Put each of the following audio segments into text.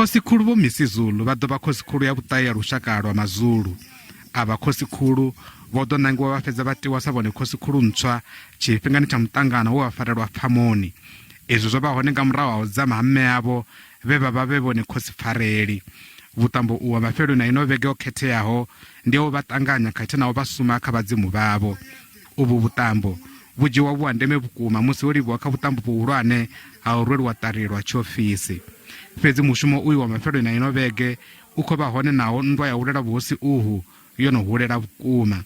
Khosikhulu Vho Misizulu vha ḓo vha khosikhulu ya vhuṱahe ya lushaka lwa Mazulu. Avha khosikhulu vho ḓo nangiwa vha fhedza vha tiwa sa vhone khosikhulu ntswa tshifhingani tsha muṱangano we wa farelwa pfamoni. Izwi zwo vha hone nga murahu ha u dzama ha mme avho vhe vha vha vhe vhone khosipfareli. Vhuṱambo uho mafheloni a ino vhege ho khetheaho ndi ha u vha ṱanganya khathihi na u vha suma kha vhadzimu vhavho. Uvhu vhuṱambo vhu dzhiwa vhu ha ndeme vhukuma musi ho livhiwa kha vhuṱambo vhuhulwane ha u rweliwa ṱari lwa tshiofisi. Fhedzi mushumo uyu wa mafheloni a ino vhege u khou vha hone naho nndwa ya u lwela vhuhosi uhu yo no hulela vhukuma.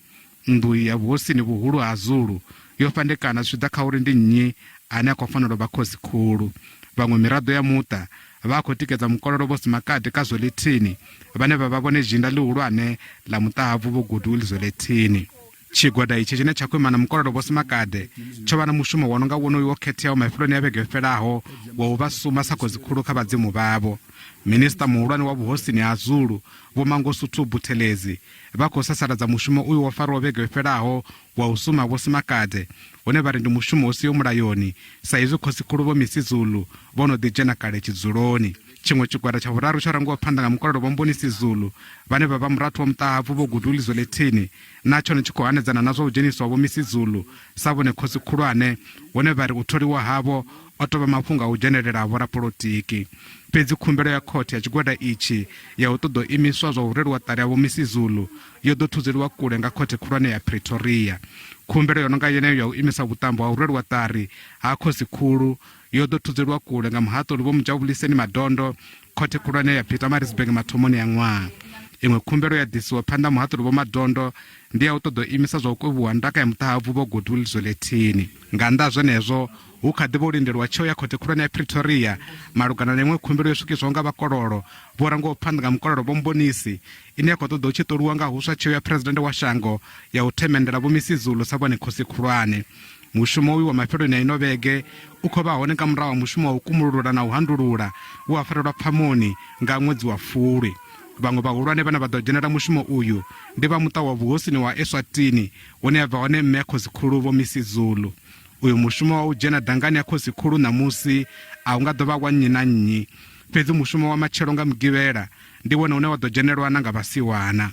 Nnḓu ya vhuhosini vhuhulu ha Zulu yo fhandekana zwi tshi ḓa kha uri ndi nnyi ane a khou fanela u vha khosi khulu. Vhaṅwe miraḓo ya muṱa vha khou tikedza mukololo Vho Simakade ka Zwelithini vhane vha vha vhone zhinda ḽihulwane ḽa muṱahabvu Vho Goodwill Zwelithini. Tshigwada itshi tshine tsha khou ima na mukololo Vho Simakade tsho vha na mushumo wo no nga wonoyu wo khetheaho mafheloni a vhege yo fhelaho wa u vha suma sa khosi khulu kha vhadzimu vhavho. Minisiṱa muhulwane wa vhuhosini ha Zulu Vho Mangosuthu Buthelezi vha khou sasaladza mushumo uyu wo fariwaho vhege yo fhelaho wa u suma Vho Simakade hune vha ri ndi mushumo u siho mulayoni sa izwi Khosikhulu Vho Misizulu vho no ḓi dzhena kale tshidzuloni. Tshiṅwe tshigwada tsha vhuraru tsho rangiwaho phanḓa nga mukololo Vho Mboni Sisulu vhane vha vha murathu wa muṱahabvu Vho Goodwill Zwelithini na tshone tshi khou hanedzana na zwa u dzheniswa Vho Misizulu sa vhone khosi khulwane hune vha ri u tholiwa havho o tou vha mafhungo a u dzhenelela ha vhorapolotiki. Fhedzi khumbelo ya khothe ya tshigwada itshi ya u ṱoḓa u imiswa zwa u rweliwa ṱari ha Vho Misizulu yo ḓo thudzeliwa kule nga khothe khulwane ya Pretoria. Khumbelo yo no nga yeneyo ya u imisa vhuṱambo ha u rweliwa ṱari ha khosi khulu yo ḓo thudzeliwa kule nga muhaṱuli Vho Mujabuliseni Madondo khothe khulwane ya Pietermaritzburg mathomoni a ṅwaha. Iṅwe khumbelo ya ḓisiwa phanḓa muhaṱuli Vho Madondo ndi ya u ṱoḓa u imisa zwa u kwevhuwa ndaka ya muṱahabvu Vho Goodwill Zwelithini. Nga nnḓa ha zwenezwo, hu kha ḓi vha u lindelwa tsheo ya khothe khulwane ya Pretoria malugana na iṅwe khumbelo yo swikiswaho nga vhakololo vho rangwaho phanḓa nga mukololo Vho Mbonisi ine ya khou ṱoḓa u tshi ṱoliwa nga huswa tsheo ya phresidennde wa shango ya u themendela Vho Misizulu sa vhone khosi khulwane. Mushumo uyu wa mafheloni a ino vhege u khou vha hone nga murahu ha mushumo wa u kumulula na u handulula we wa farelwa pfamoni nga ṅwedzi wa Fulwi. Vhaṅwe vhahulwane vhane vha ḓo dzhenela mushumo uyu ndi vha muṱa wa vhuhosini wa Eswatini hune ha bva hone mme a khosikhulu Vho Misizulu. Uyu mushumo wa u dzhena dangani ya khosikhulu ṋamusi a u nga ḓo vha wa nnyi na nnyi. Fhedzi mushumo wa matshelo nga Mugivhela ndi wone une wa ḓo dzhenelwa na nga vhasiwana.